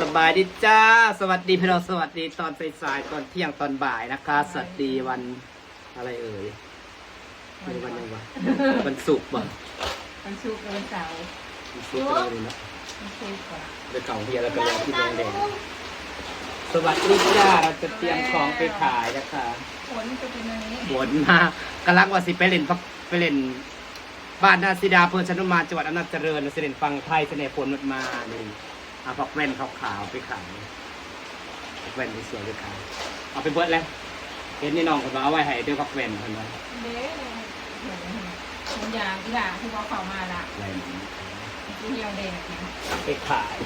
ສະບາຍດີຈ້າ ສະຫວັດດີພີ່ນ້ອງ ສະຫວັດດີຕອນສາຍໆ ຕອນທ່ຽງ ຕອນບ່າຍນະຄະ. ສະຫວັດດີວັນ ອະໄລເອີຍ? ມື້ນີ້ວັນຫຍັງວະ? ວັນສຸກບໍ່? ວັນສຸກ ວັນເສົາ ວັນສຸກ ວັນເສົາເນາະ. ວັນສຸກ ໄປເຂົ້າໂຮງຮຽນແລ້ວກໍລົງກິນໂຮງແດງ. ສະຫວັດດີຈ້າ ເຮົາຈະຕຽມຂອງໄປຂາຍນະຄະ. ຝົນກໍເປັນແນວນີ້ ຝົນມາ ກຳລັງວ່າຊິໄປຫຼິ້ນ ໄປຫຼິ້ນບ້ານນາສີດາ ເພິ່ນຊະນຸມານ ຈັງຫວັດອຳນາດຈະເລີນ ຊິຫຼິ້ນຝັ່ງໄທຊະແນ່ ຝົນມັນມານີ້. ເອົາພວກແວ່ນຂາວໆໄປຂາຍ ພວກແວ່ນສວຍໆໄປຂາຍ ເອົາໄປເບິດແລ້ວ. ເຫັນຍາຍນ້ອງເພິ່ນວ່າເອົາໄວ້ໃຫ້ເດີ ພວກແວ່ນເພິ່ນວ່າ. ເດ້ ມັນຢາກອີ່ຫຼ້າ ຄືບໍ່ເຂົ້າມາລະ ແວ່ນ ມັນຊິຫ່ຽວແດດນະ ໄປຂາຍ.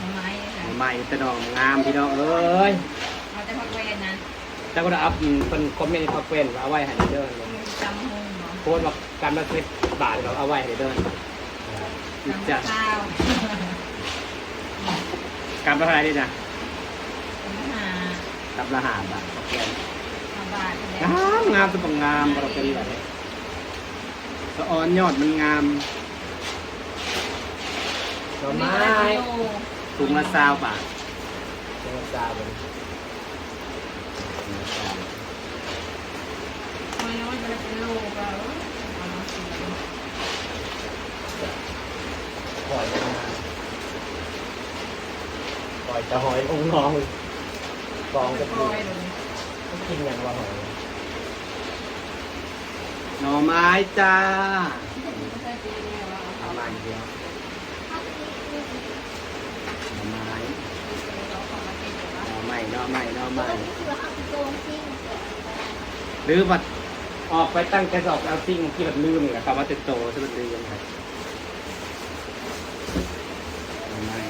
ໜໍ່ໄມ້ ໜໍ່ໄມ້ແຕ່ໜໍ່ງາມພີ່ນ້ອງເອີຍ. ເອົາແຕ່ພວກແວ່ນນັ້ນ ຈັກວ່າເອົາ ເພິ່ນຄອມເມັນພວກແວ່ນວ່າເອົາໄວ້ໃຫ້ເດີ ເອີ ຕຳບັກຫຸ່ງເນາະ ໂພສວ່າ ກຳລະສິບບາດ ເອົາໄວ້ໃຫ້ເດີ. ກຳລະຊາວ ກຳລະເທົ່າໃດນີ້ນະ? ກຳລະຫ້າ ກຳລະຫ້າບາດ. ຫ້າບາດ ງາມ ງາມ ສະບັກງາມ ບໍ່ຕ້ອງໄປເລືອກເດ້ ສະອອນຍອດມັນງາມ. ໜໍ່ໄມ້ ຖົງລະຊາວບາດ ຖົງລະຊາວບາດ. ຫອຍນ້ອຍກໍໄດ້ເປັນໂລກໍ ເອີ ເອົາມາຊິ ຫອຍ ຫອຍ ແຕ່ຫອຍອົງນ້ອງ ກອງກະ ຫອຍ ກິນຫຍັງວະຫອຍ? ໜໍ່ໄມ້ຈ້າ ເອົາມາອີກແລ້ວ. ໜໍ່ໄມ້ ໜໍ່ໄມ້ ໜໍ່ໄມ້ ໜໍ່ໄມ້ ຫຼືວ່າອອກໄປຕັ້ງແຕ່ສອງ ເອົາສິ່ງທີ່ແບບລືມນີ້ແຫຼະ ເຂົ້າມາແຕ່ໂຕ ຊິແບບລືມ. ໜໍ່ໄມ້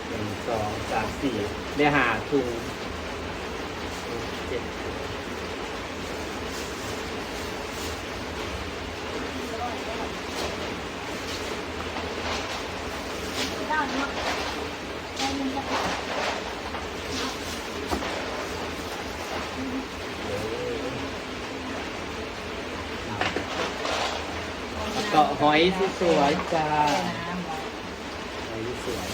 ໜຶ່ງ ສອງ ສາມ ສີ່ ໄດ້ຫ້າຖົງ ເຈັດ ເກາະຫອຍສວຍໆຈ້າ ຫອຍສວຍ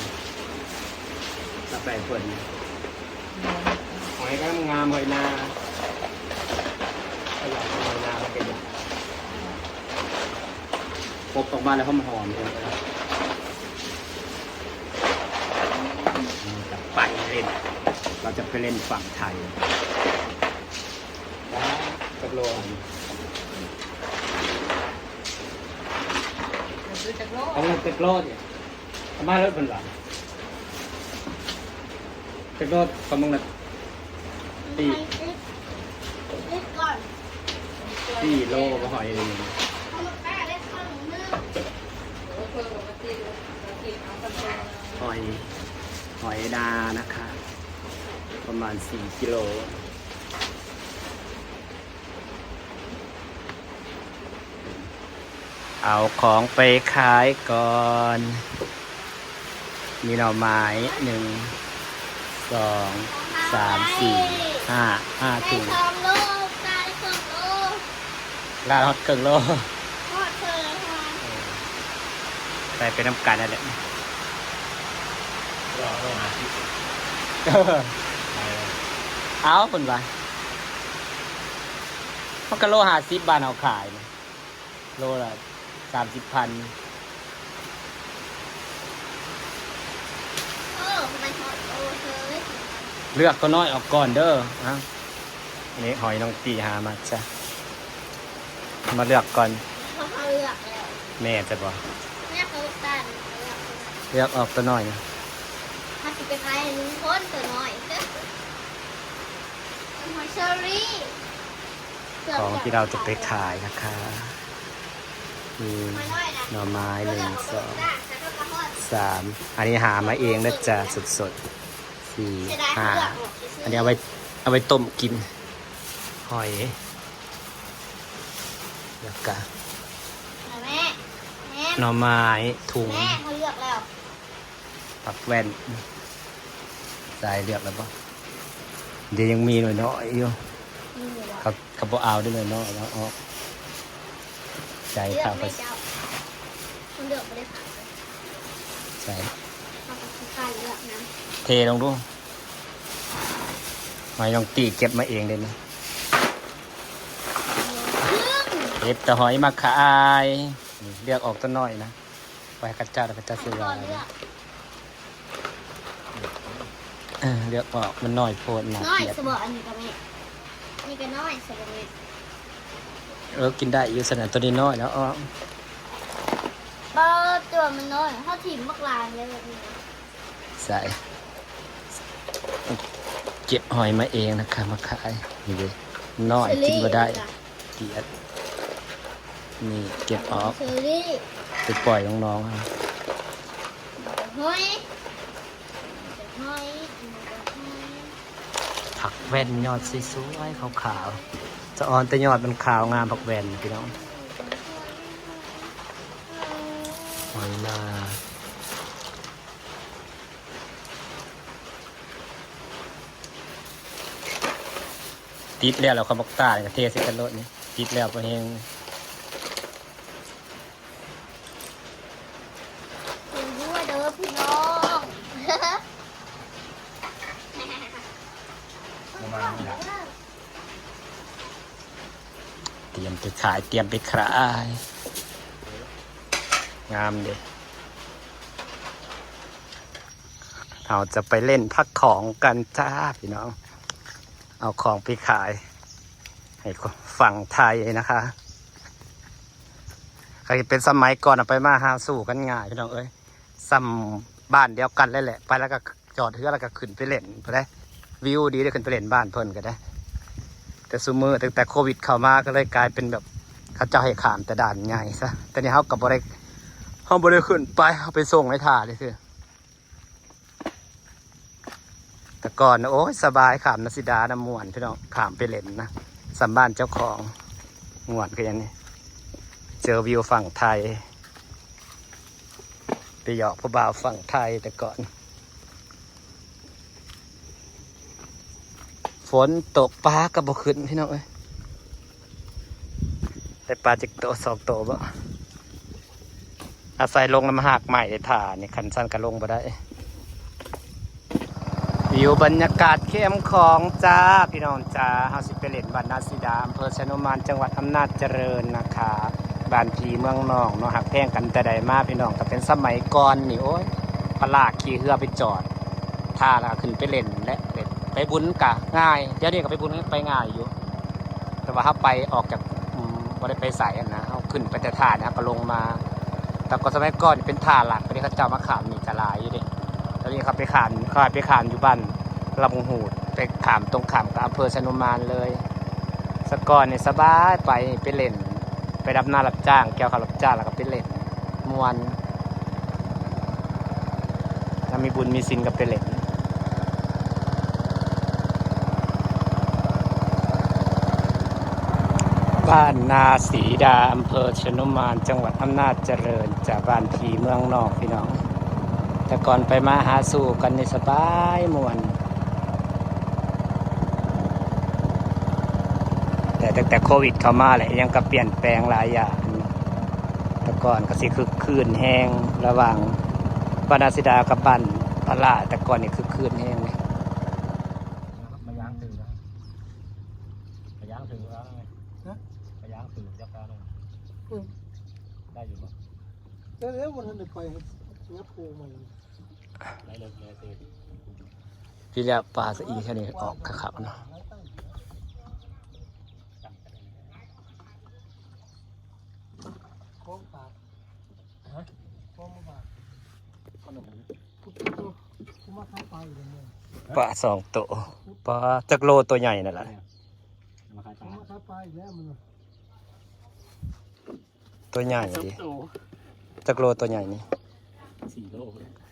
ໆ ຕາແປງເພິ່ນ ຫອຍກໍງາມ ຫອຍນາ ຫອຍນາມັນກໍຢາກ ອົບອອກມາແລ້ວຫອມໆ ເຮົາຈະໄປຫຼິ້ນ ເຮົາຈະໄປຫຼິ້ນຝັ່ງໄທ. ຈັກໂລ ອັນນີ້ ເອົາຈັກໂລ ເອົາຈັກໂລນີ້ ເອົາມາເລີຍເພິ່ນວ່າ. ຈັກໂລ ປະມານນະ ສີ່ ສີ່ໂລບໍ່ຫອຍນີ້ ຫອຍ ຫອຍນານະຄະ ປະມານສີ່ກິໂລ. ເອົາຂອງໄປຂາຍກ່ອນ ມີໜໍ່ໄມ້ ໜຶ່ງ ສອງ ສາມ ສີ່ ຫ້າ ຫ້າ ໄດ້ ຖົງ ສອງໂລ ໄດ້ສອງໂລ ລາດຮອດເຄິ່ງໂລ ຮອດເຖິງ ເອີ ໄດ້ໄປນຳກັນນັ້ນແຫຼະ ເອົາ ເພິ່ນວ່າ ມັນກະໂລຫ້າສິບ ບ້ານເຮົາຂາຍນະ ໂລລະສາມສິບພັນ ເອີ ມັນຮອດໂລເລີຍ ເລືອກຕົວນ້ອຍອອກກ່ອນເດີ ອະ ນີ້ຫອຍນ້ອງຕີຫາມາຈ້ະ ມາເລືອກກ່ອນ ເຮົາເລືອກແລ້ວ ແນ່ໃຈບໍ່? ເລືອກ ເລືອກອອກຕົວນ້ອຍ ເຮົາຊິໄປຂາຍໃຫ້ລຸງພົນຕົວນ້ອຍ ຫອຍເຊີຣີ ຂອງທີ່ເຮົາຈະໄປຂາຍນະຄະ ມີໜໍ່ໄມ້ ໜຶ່ງ ສອງ ສາມ ອັນນີ້ຫາມາເອງເດີຈ້າ ສົດໆ ສີ່ ຫ້າ ອັນນີ້ເອົາໄວ້ ເອົາໄວ້ຕົ້ມກິນ ຫອຍ ແລ້ວກະ ແມ່ ແມ່ ໜໍ່ໄມ້ ຖົງ ແມ່ ເຮົາເລືອກແລ້ວ ຜັກແວ່ນ ຊາຍເລືອກແລ້ວບໍ່? ເດ ຍັງມີໜ້ອຍໆຢູ່ ມີຢູ່ບໍ່? ເຂົາ ເຂົາບໍ່ເອົາເດ້ ໜ້ອຍໆ ເອົາອອກ ໃຈເຂົາ ເລືອກແມ່ເຈົ້າ ເຂົາເລືອກບໍ່ໄດ້ຜັກ ໃຈ ເທລົງດູ. ຫອຍນ້ອງຕີເກັບມາເອງເດ້ນີ້. ເກັບແຕ່ຫອຍມາຂາຍ. ນີ້ເລືອກອອກຕົວນ້ອຍນະ. ໄວ້ໃຫ້ເຂົາເຈົ້າ ແລ້ວເຂົາເຈົ້າຊິວ່າ. ເອີ ເລືອກອອກ ມັນນ້ອຍໂພດ ໜ້າເກລີຍດ. ນ້ອຍຊະບໍ ອັນນີ້ກະແມ່ ອັນນີ້ກະນ້ອຍຊະບໍແມ່. ເອີ ກິນໄດ້ຢູ່ຊັ້ນນະ ໂຕນ້ອຍໆເນາະ. ອໍ ບໍ່ ຕົວມັນນ້ອຍ ເຮົາຖິ້ມບັກຫຼາຍເລີຍແບບນີ້. ໃສ່ ເກັບຫອຍມາເອງນະຄະ ມາຂາຍ. ນີ້ເດ້ ນ້ອຍກິນບໍ່ໄດ້ ເກລີຍດ. ນີ້ເກັບອອກ ເຊີຣີ ໄປປ່ອຍນ້ອງໆ. ຫອຍ ຫອຍ ຜັກແວ່ນຍອດສວຍໆ ຂາວໆ ສະອອນແຕ່ຍອດມັນຂາວງາມ ຜັກແວ່ນພີ່ນ້ອງ. ຫອຍນາ ຕິດແລ້ວ ແລ້ວເອົາບັກຕານີ້ກະເທໃສ່ກັນໂລດນີ້. ຕິດແລ້ວພໍແຮງ. ເຫັນດ້ວຍເດີພີ່ນ້ອງ. ປະມານນີ້ລະ. ຕຽມໄປຂາຍ ຕຽມໄປຂາຍ. ງາມເດ້. ເຮົາຈະໄປເຫຼັ້ນຜັກຂອງກັນຈ້າພີ່ນ້ອງ. ເອົາຂອງໄປຂາຍໃຫ້ຝັ່ງໄທນະຄະ. ຄັນເປັນສະໄໝກ່ອນ ເອົາໄປມາຫາສູ່ກັນງ່າຍພີ່ນ້ອງເອີຍ. ສ່ຳບ້ານດຽວກັນເລີຍແຫຼະ ໄປແລ້ວກະຈອດເຮືອແລ້ວກະຂຶ້ນໄປເຫຼັ້ນພຸ້ນເດ້. ວິວດີເດ້ ຂຶ້ນໄປເຫຼັ້ນບ້ານເພິ່ນກະໄດ້. ແຕ່ຊຸມື້ຕັ້ງແຕ່ໂຄວິດເຂົ້າມາ ກະເລີຍກາຍເປັນແບບ ເຂົາເຈົ້າໃຫ້ຂ້າມແຕ່ດ່ານໃຫຍ່ຊະ. ແຕ່ນີ້ເຮົາກະບໍ່ໄດ້ ເຮົາບໍ່ໄດ້ຂຶ້ນໄປ ເຮົາໄປສົ່ງໃຫ້ຖ້າຊື່ໆ. ແຕ່ກ່ອນ ໂອ້ຍ ສະບາຍ ຂ້າມນາຊິດານະ ມ່ວນພີ່ນ້ອງ ຂ້າມໄປເຫຼັ້ນນະ ສ່ຳບ້ານເຈົ້າຂອງ. ມ່ວນຄືຫຍັງນີ້ ເຈີວິວຝັ່ງໄທ ໄປຫຍອກຜູ້ບ່າວຝັ່ງໄທແຕ່ກ່ອນ. ຝົນຕົກ ປາກະບໍ່ຂຶ້ນພີ່ນ້ອງເອີຍ. ໄດ້ປາຈັກໂຕ ສອງໂຕບໍ? ອາໄສລົງນຳຮາກໄມ້ໄດ້ຖ້ານີ້ ຄັນຊັ້ນກະລົງບໍ່ໄດ້. ວິວບັນຍາກາດແຄມຂອງຈ້າ ພີ່ນ້ອງຈ້າ. ເຮົາຊິໄປເຫຼັ້ນບ້ານນາສີດາ ອຳເພີໄຊໂນມານ ຈັງຫວັດອຳນາດຈະເລີນນະຄະ. ບ້ານພີ່ເມືອງນ້ອງເນາະ ຮັກແພງກັນແຕ່ໃດມາພີ່ນ້ອງ. ຖ້າເປັນສະໄໝກ່ອນນີ້ ໂອ້ຍ ພາລາກຂີ່ເຮືອໄປຈອດ ຖ້າລະຂຶ້ນໄປເຫຼັ້ນແຫຼະ ໄປບຸນກະງ່າຍ. ດຽວນີ້ກະໄປບຸນໄປງ່າຍຢູ່ ແຕ່ວ່າເຮົາໄປອອກຈາກ ອືມ ບໍ່ໄດ້ໄປໃສຫັ້ນນະ ເຮົາຂຶ້ນໄປແຕ່ທ່ານີ້ ເຮົາກະລົງມາ. ແຕ່ກ່ອນສະໄໝກ່ອນເປັນທ່າຫຼັກ ດຽວນີ້ເຂົາເຈົ້າມາຂ້າມນີ້ກະຫຼາຍຢູ່ເດ້. ດຽວນີ້ເຂົາໄປຂ້າມ ເຂົາໃຫ້ໄປຂ້າມຢູ່ບ້ານລຳຫູດ ໄປຂ້າມຕົງຂ້າມກັບອຳເພີໄຊໂນມານເລີຍ. ສະກ່ອນນີ້ສະບາຍ ໄປ ໄປເຫຼັ້ນ ໄປດຳນາຮັບຈ້າງ ກ່ຽວເຂົ້າຮັບຈ້າງ ແລ້ວກະໄປເຫຼັ້ນ ມ່ວນ. ຖ້າມີບຸນມີສິນກະໄປເຫຼັ້ນ. ບ້ານນາສີດາ ອຳເພີໄຊໂນມານ ຈັງຫວັດອຳນາດຈະເລີນ ຈາກບ້ານພີ່ເມືອງນ້ອງ ພີ່ນ້ອງ. ແຕ່ກ່ອນໄປມາຫາສູ່ກັນນີ້ສະບາຍ ມ່ວນ. ແຕ່ຕັ້ງແຕ່ໂຄວິດເຂົ້າມາແຫຼະ ຫຍັງກະປ່ຽນແປງຫຼາຍຢ່າງ. ແຕ່ກ່ອນກະຊິຄຶກຄື້ນແຮງ ລະຫວ່າງບ້ານນາສີດາກັບບ້ານພະລາ ແຕ່ກ່ອນນີ້ຄຶກຄື້ນແຮງເລີຍ. ປະຫຍັງຖືກນະ ປະຫຍັງຖືກແລ້ວນະ ຮະ ປະຫຍັງຖືກຈັກການ ອືມ ໄດ້ຢູ່ບໍ່? ໄດ້ແລ້ວ ບໍ່ທັນໄດ້ໄປ ຍັບໂກໃໝ່ ໄດ້ເລີຍ ໄດ້ເລີຍ. ທີ່ແລ້ວປາສະອີແຖວນີ້ອອກຄັກໆເນາະ. ປາສອງໂຕ ປາຈັກໂລໂຕໃຫຍ່ນັ້ນລະ ໂຕໃຫຍ່ເດ້. ຈັກໂລໂຕໃຫຍ່ນີ້? ສີ່ໂລ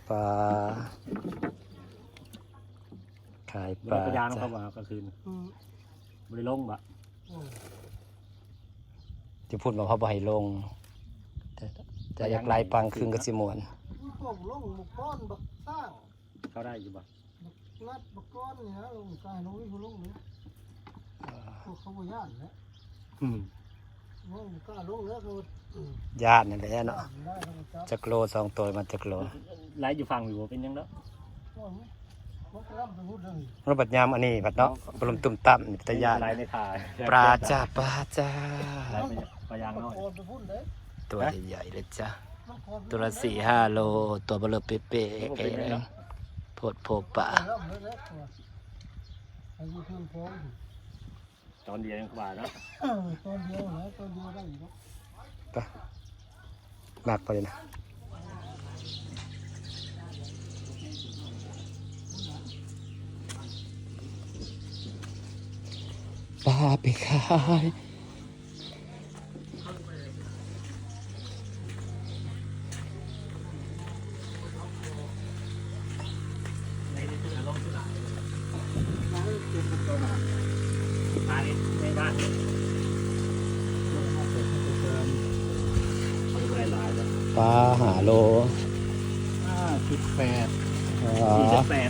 ປາ ຂາຍປາ ບໍ່ໄດ້ໄປຍ່າງນຳເຂົາບໍ່ກາງຄືນ? ອືມ ບໍ່ໄດ້ລົງບໍ່? ອືມ ຢູ່ພຸ້ນວ່າເຂົາບໍ່ໃຫ້ລົງ ແຕ່ ແຕ່ຢາກໄລ່ປາງຄືນກະຊິມ່ວນ. ລົງ ລົງ ລົງ ເຂົ້າໄດ້ຢູ່ບໍ່? ນັດບັກກອນນີ້ນະ ລົງກາຍລົງນີ້ ລົງນີ້ ພວກເຂົາບໍ່ຢ້ານແຫຼະ. ອືມ ບໍ່ກ້າລົງແລ້ວ ຢ້ານນັ້ນແຫຼະເນາະ. ຈັກໂລ ສອງໂຕມັນຈັກໂລ? ໄລ່ຢູ່ຝັ່ງຢູ່ ບໍ່ເປັນຫຍັງດອກ. ແລ້ວບັດຍາມອັນນີ້ບັດເນາະ ລວມຕຸ່ມຕ່ຳນີ້ ເປັນຕາຢ້ານ. ປາຈ້າ ປາຈ້າ ປາຢາງນ້ອຍ ຕົວໃຫຍ່ໆເລີຍຈ້າ. ຕົວລະສີ່ຫ້າໂລ ຕົວເບົາເລີເປະໆ ໂພດໂພປາ. ຕອນດຽວຍັງກວ່າເນາະ ເອີ ຕອນດຽວແຫຼະ ຕອນດຽວໄດ້ຢູ່ເນາະ. ໄປ ໜັກພໍດີນະ. ປາໄປຂາຍ. ປາຫ້າໂລ ຫ້າສິບແປດ ອໍ ສີ່ສິບແປດ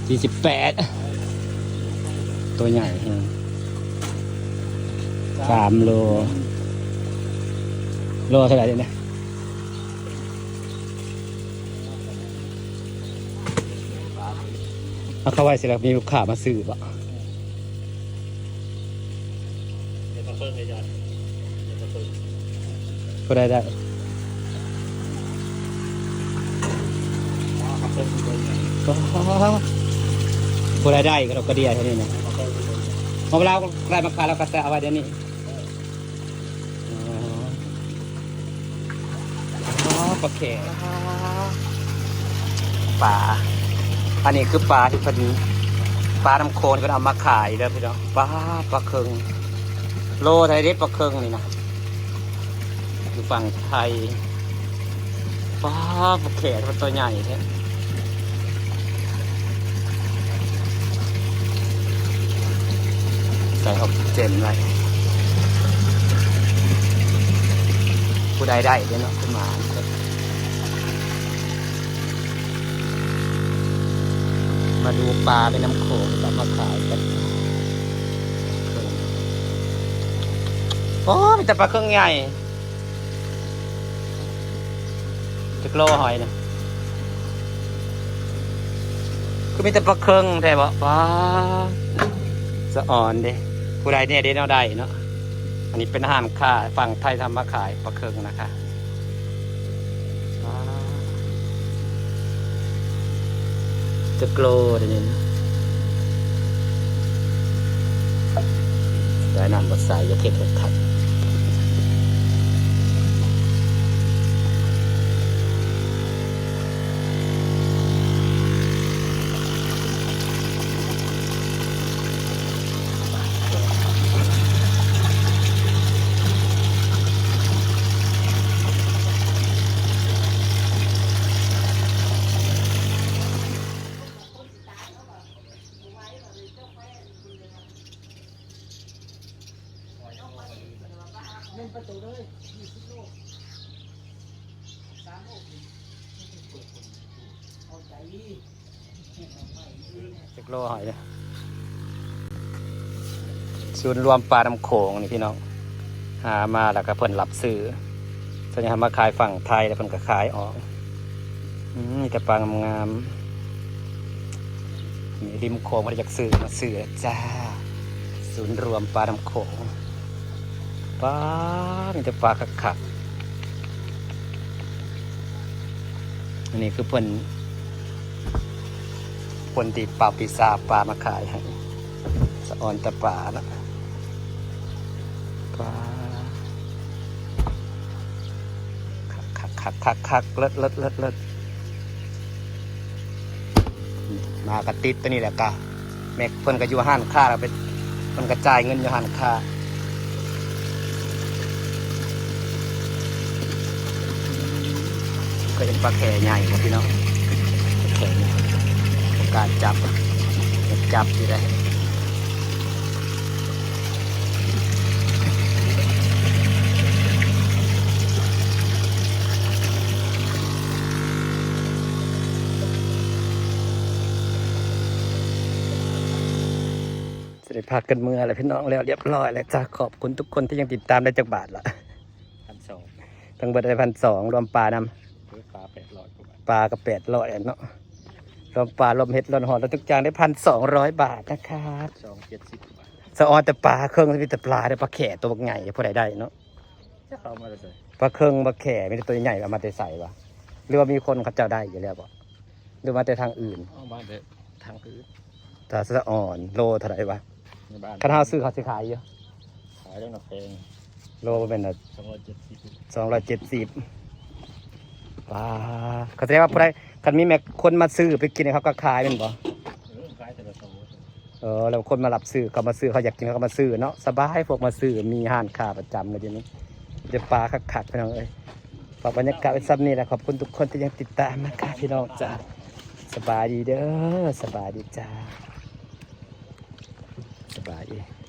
ສີ່ສິບແປດ ໂຕໃຫຍ່ແຮງ ສາມໂລ ໂລເທົ່າໃດນີ້ນະ? ເອົາເຂົ້າໄວ້ຊິ ແລ້ວມີລູກຄ້າມາຊື້ບໍ່? ຜູ້ໃດໄດ້ ຜູ້ໃດໄດ້ກະດົກກະເດຍເທົ່ານີ້ນະ. ເອົາ ລາວໄດ້ມາຂາຍ ລາວກະຈະເອົາໄວ້ດຽວນີ້. ອໍ ອໍ ປາແຂ ປາ ອັນນີ້ຄືປາທີ່ເພິ່ນ ປານ້ຳໂຂງທີ່ເພິ່ນເອົາມາຂາຍເດີພີ່ນ້ອງ. ປາ ປາເຄິ່ງ ໂລເທົ່າໃດເດ ປາເຄິ່ງນີ້ນະ ຢູ່ຝັ່ງໄທ. ປາ ປາແຂ ມັນຕົວໃຫຍ່ແທ້. ໃສ່ອອກຊີເຈນໄວ້ ຜູ້ໃດໄດ້ເດ້ເນາະ ຄືໝານ. ມາດູປາແມ່ນ້ຳໂຂງທີ່ເຂົາມາຂາຍກັນ. ໂອ້ ມີແຕ່ປາເຄິ່ງໃຫຍ່. ຈັກໂລຫອຍນະ? ຄືມີແຕ່ປາເຄິ່ງແທ້ບໍ? ປາ ສະອອນເດ້ ຜູ້ໃດແດ່ເດ້ແນວໃດເນາະ. ອັນນີ້ເປັນຮ້ານຄ້າຝັ່ງໄທທຳມາຂາຍປາເຄິ່ງນະຄະ. ປາ ຈັກໂລເດນີ້ນະ? ສາຍນ້ຳບໍ່ໃສ ຢ່າເຮັດໃຫ້ຂັດ. ຈັກໂລຫອຍເດ? ສູນລວມປານ້ຳໂຂງນີ້ພີ່ນ້ອງ ຫາມາແລ້ວກະເພິ່ນຮັບຊື້ ສ່ວນໃຫຍ່ເຮົາມາຂາຍຝັ່ງໄທ ແລ້ວເພິ່ນກະຂາຍອອກ. ອືມ ມີແຕ່ປາງາມໆ ນີ້ ລິມໂຂງ ບໍ່ໄດ້ຢາກຊື້ ມາຊື້ແລ້ວຈ້າ. ສູນລວມປານ້ຳໂຂງ ປາ ມີແຕ່ປາຄັກໆ. ອັນນີ້ຄືເພິ່ນ ຄົນທີ່ປາປີຊາປາມາຂາຍໃຫ້ ສະອອນແຕ່ປານະ. ປາ ຄັກໆໆໆ ເລີດໆໆໆ. ມາກະຕິດໂຕນີ້ແຫຼະກະ ແມັກເພິ່ນກະຢູ່ຮ້ານຄ້າ ເພິ່ນກະຈ່າຍເງິນຢູ່ຮ້ານຄ້າ. ເຄີຍເຫັນປາແຂໃຫຍ່ບໍ່ພີ່ນ້ອງ? ປາແຂໃຫຍ່ ບໍ່ກ້າຈັບ ຢາກຈັບຢູ່ໃດ. ຈະໄດ້ພາກັນເມືອແລ້ວພີ່ນ້ອງ ແລ້ວລຽບຮ້ອຍແລ້ວຈ້າ. ຂອບຄຸນທຸກຄົນທີ່ຍັງຕິດຕາມ. ໄດ້ຈັກບາດລະ? ພັນສອງ ທັງເບິດໄດ້ພັນສອງ ລວມປານຳ ເອີ ປາແປດ ປາກໍແປດຮ້ອຍແລ້ວເນາະ ລວມປາລວມເຫັດລວມຫອດລວມທຸກຢ່າງໄດ້ ໜຶ່ງພັນສອງຮ້ອຍບາດນະຄັບ ສອງເຈັດສິບກວ່າບາດ ສະອອນແຕ່ປາເຄິ່ງ ມີແຕ່ປາເດີ ປາແຂ້ຕົວບັກໃຫຍ່ ຜູ້ໃດໄດ້ເນາະ ຈັກເອົາມາແຕ່ໃສ ປາເຄິ່ງປາແຂ້ມີແຕ່ຕົວໃຫຍ່ ເອົາມາແຕ່ໃສວະ ຫຼືວ່າມີຄົນເຂົາເຈົ້າໄດ້ຢູ່ແລ້ວບໍ່ ຫຼືມາແຕ່ທາງອື່ນ ເອົາມາແຕ່ທາງອື່ນ ຕາສະອອນ ໂລເທົ່າໃດວະ ໃນບ້ານ ຄັນເຮົາຊື້ເຂົາຊິຂາຍຢູ່ ຂາຍແລ້ວນະແພງ ໂລບໍ່ແມ່ນນະ ສອງຮ້ອຍເຈັດສິບ ສອງຮ້ອຍເຈັດສິບ ປາ ກໍສະແດງວ່າຜູ້ໃດ ຄັນມີແມ່ຄົນມາຊື້ໄປກິນ ເຂົາກໍຂາຍແມ່ນບໍ່ ເອີ ຂາຍແຕ່ລະໂຕ ເອີ ແລ້ວຄົນມາຮັບຊື້ ເຂົາມາຊື້ ເຂົາຢາກກິນ ເຂົາກໍມາຊື້ເນາະ ສະບາຍ ພວກມາຊື້ ມີຮ້ານຄ້າປະຈຳເລີຍດຽວນີ້ ເປັນປາຄັກໆ ພີ່ນ້ອງເອີຍ ຝາກບັນຍາກາດໄວ້ສ່ຳນີ້ແຫຼະ ຂອບຄຸນທຸກຄົນທີ່ຍັງຕິດຕາມນະຄັບ ພີ່ນ້ອງຈ້າ ສະບາຍດີເດີ ສະບາຍດີຈ້າ ສະບາຍດີ.